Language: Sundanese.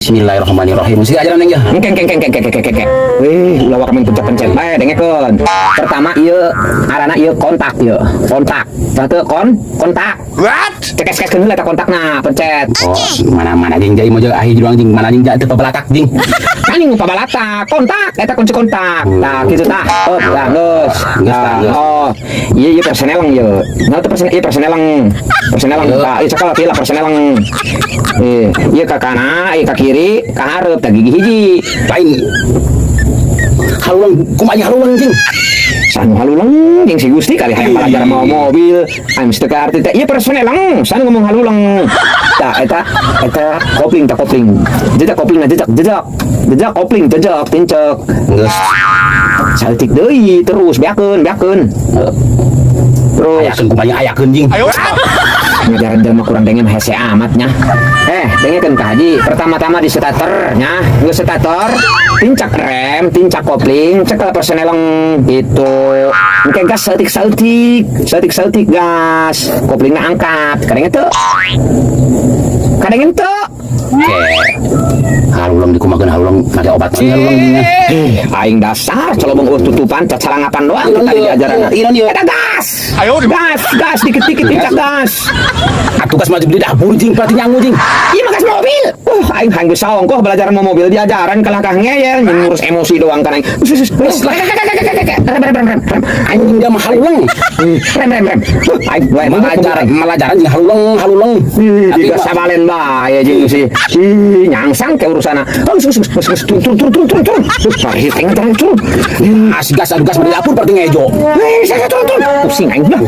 Bismillahirrahmanirrahim. Sih ajaran ya. Engke, engke, engke, engke, engke, engke, engke. Wih, ulah waka main pencet-pencet bae, dengekeun. Pertama ieu arana ieu kontak ieu. Kontak. Tah teu kontak. What? Cekes-keskeun heula eta kontakna, pencet. Oh, mana-mana jing jai mojo ahi juang jing mana jing teu pabalatak jing. Anjing pabalatak, kontak, eta kunci kontak. Tah kitu tah. Oh, tah geus. Geus, tah, Tah, geus. oh. Ieu ieu persneleng ieu. Nah, teu persneleng, ieu persneleng. Persneleng tah, ieu cekal lah persneleng. Eh, ieu ka kanan, ieu ka kiri, ka hareup tah gigi hiji. Lain halulang kumaha halulang jing? Sanu haluleng jeung si Gusti kali hayang belajar mau mobil. Aing teu kaarti teh. Ieu persneleng, sanu ngomong haluleng. Tah eta eta kopling tah kopling. Jejak kopling jejak jejak. Jejak kopling jejak tincek. Geus. Saeutik deui terus beakeun beakeun. Terus Ayakeun kumaha ayakeun jing? Ngajaran jelema kurang dengen hese amat nya. Eh, dengekeun ka Haji. Pertama-tama di starter nya, geus starter, tincak rem, tincak kopling, cekel persneleng gitu. Engke gas saeutik-saeutik, saeutik-saeutik gas, koplingna angkat. Kadang itu. Kadang itu. Ke halulang dikumakeun halulang make obat naon halulang jing? Eh, aing dasar colobong eueuh tutupan cacalangapan doang kita tadi diajaran. Ieu ieu. Eta gas. Gas, gas dikit-dikit tincak gas. Atuh gas mah di dapur jing, berarti nyangu jing. Iya mah gas mobil. Aing hayang geus ongkoh belajar mau mobil diajaran kalah kah ngeyel ngurus emosi doang kan aing. Us, us, us. Rem, rem, rem, rem, rem. Anjing dia mah halulang. Rem, rem, rem. Aing wae Malajaran malajaran jeung halulang halulang. Ih, digas sabalen bae jeung si ih nyangsang ke urusana. Oh, us, us, us, us, turun, turun, turun, turun, turun, turun. Mari tengah turun, turun. As gas adu gas mah di dapur berarti ngejo. Eh, saya turun, turun. Pusing aing lah.